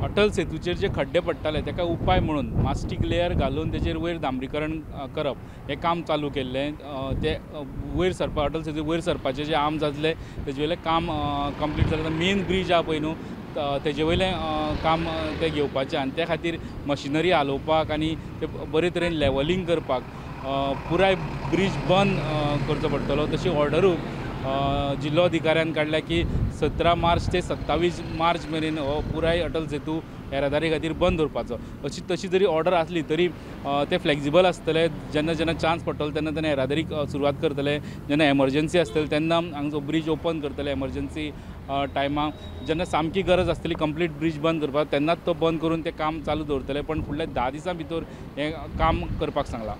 अटल सेतूचेर जे खड्डे पडटाले ताका उपाय म्हणून मास्टीक लेयर घालून तेजेर वयर डांबरीकरण करप हें काम चालू केल्लें. ते वयर सरपा अटल सेतू वयर सरपाचे जे आर्म जातले तेजे वयलें काम कंप्लीट जालें. मेन ब्रीज आहा पळय न्हू तेजे वयलें काम ते घेवपाचें आनी त्या खातीर मशिनरी हालोवपाक आनी ते बरे तरेन लेवलिंग करपाक पुराय ब्रीज बंद करचो पडटलो. तशी ऑर्डरूय जिल्लो अधिकाऱ्यान काडल्या की 17 मार्च ते 27 मार्च मेरेन हो पुराय अटल सेतू येरादारी खातीर बंद दवरपाचो. अशी तशी जरी ऑर्डर आसली तरी ते फ्लेक्सिबल आसतले. जेन्ना जेन्ना चान्स पडटलो तेन्ना तेन्ना येरादारीक सुरवात करतले. जेन्ना एमर्जन्सी आसतली तेन्ना हांगचो ब्रीज ओपन करतले एमर्जन्सी टायमाक. जेन्ना सामकी गरज आसतली कंप्लीट ब्रीज बंद करपाक तेन्नाच तो बंद करून तें काम चालू दवरतले. पण फुडल्या 10 दिसां भितर हें काम करपाक सांगलां.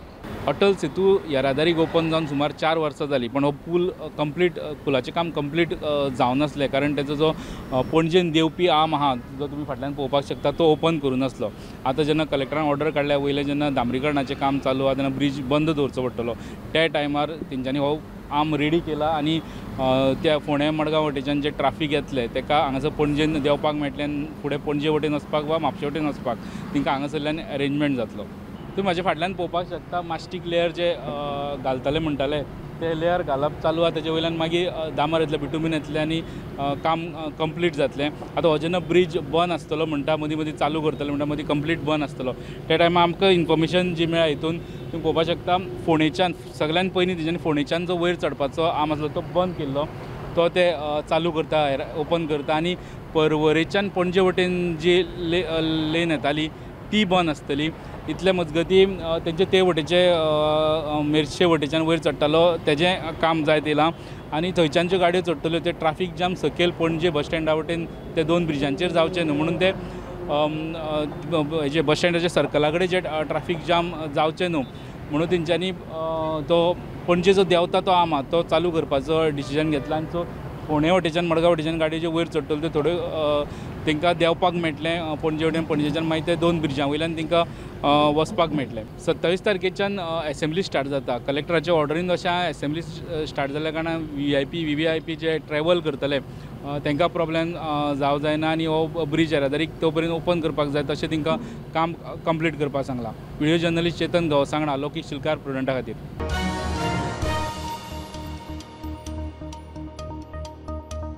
अटल सेतू येरादारीक ओपन जावन सुमार 4 वर्सां जालीं, पण हो पूल कंप्लीट पुलाचें काम कंप्लीट जावनासलें, कारण तेजो जो पणजेन देंवपी आर्म आहा जो तुमी फाटल्यान पळोवपाक शकता तो ओपन करूं नासलो. आतां जेन्ना कलेक्टरान ऑर्डर काडल्या वयलें जेन्ना डांबरीकरणाचें काम चालू आहा तेन्ना ब्रीज बंद दवरचो पडटलो. त्या टायमार तेंच्यांनी हो आर्म रेडी केला आनी त्या फोंडें मडगांव वटेच्यान जें ट्राफीक येतलें तेका हांगासर पणजेन देंवपाक मेळटलें आनी फुडें पणजे वटेन वचपाक वा म्हापशे वटेन वचपाक तेंकां हांगासरल्यान अरेंजमेंट जातलो. तुमी म्हाज्या फाटल्यान पळोवपाक शकता मास्टीक लेयर जे घालतले म्हणटाले ते लेयर घालप चालू आहा. तेजे वयल्यान मागीर डांबर येतलें, बिटुमीन येतलें आनी काम कंप्लीट जातलें. आतां हो जेन्ना ब्रीज बंद आसतलो म्हणटा मदीं मदीं चालू करतले म्हणटा मदीं कंप्लीट बंद आसतलो त्या टायमार आमकां इन्फॉर्मेशन जी मेळ्ळा हितून तुमी पळोवपाक शकता फोंडेच्यान सगळ्यान पयलीं तेज्यानी फोंडेच्यान जो वयर चडपाचो आर्म आसलो तो बंद केल्लो, तो ते चालू करता, ओपन करता आनी परवरेच्यान पणजे वटेन जी लेन येताली ती बंद आसतली. इतले मजगती तेंचे ते वटेचे मेरशे वटेच्यान वयर चडटालो तेजें काम जायत येयलां आनी थंयच्यान ज्यो गाडयो चडटल्यो ते ट्राफीक जाम सकयल पणजे बस स्टँडा वटेन ते 2 ब्रिजांचेर जावचें न्हू म्हणून ते हेजे बस स्टँडाच्या सर्कला कडेन जे ट्राफीक जाम जावचें न्हू म्हणून तेंच्यांनी तो पणजे जो देंवता तो आर्म आहा तो चालू करपाचो डिसिजन घेतला आनी सो फोंडे वटेच्यान मडगांव वटेच्यान गाडयो ज्यो वयर चडटल्यो त्यो थोड्यो तांकां देंवपाक मेळटलें पणजे वटेन, पणजेच्यान मागीर ते 2 ब्रिजां वयल्यान तांकां वचपाक मेळटलें. 27 तारखेच्यान एसेंब्ली स्टार्ट जाता. कलेक्टराचे ऑर्डरीन अशें एसेंब्ली स्टार्ट जाल्या कारणान VIP VVIP जे ट्रॅवल करतले तांकां प्रॉब्लेम जावं जायना आनी हो ब्रीज येरादारीक तो पर्यंत ओपन करपाक जाय तशें तांकां काम कंप्लीट करपाक सांगलां. व्हिडियो जर्नलिस्ट चेतन गवसांगडा, लौकीक शिलकार, प्रुडंटा खातीर.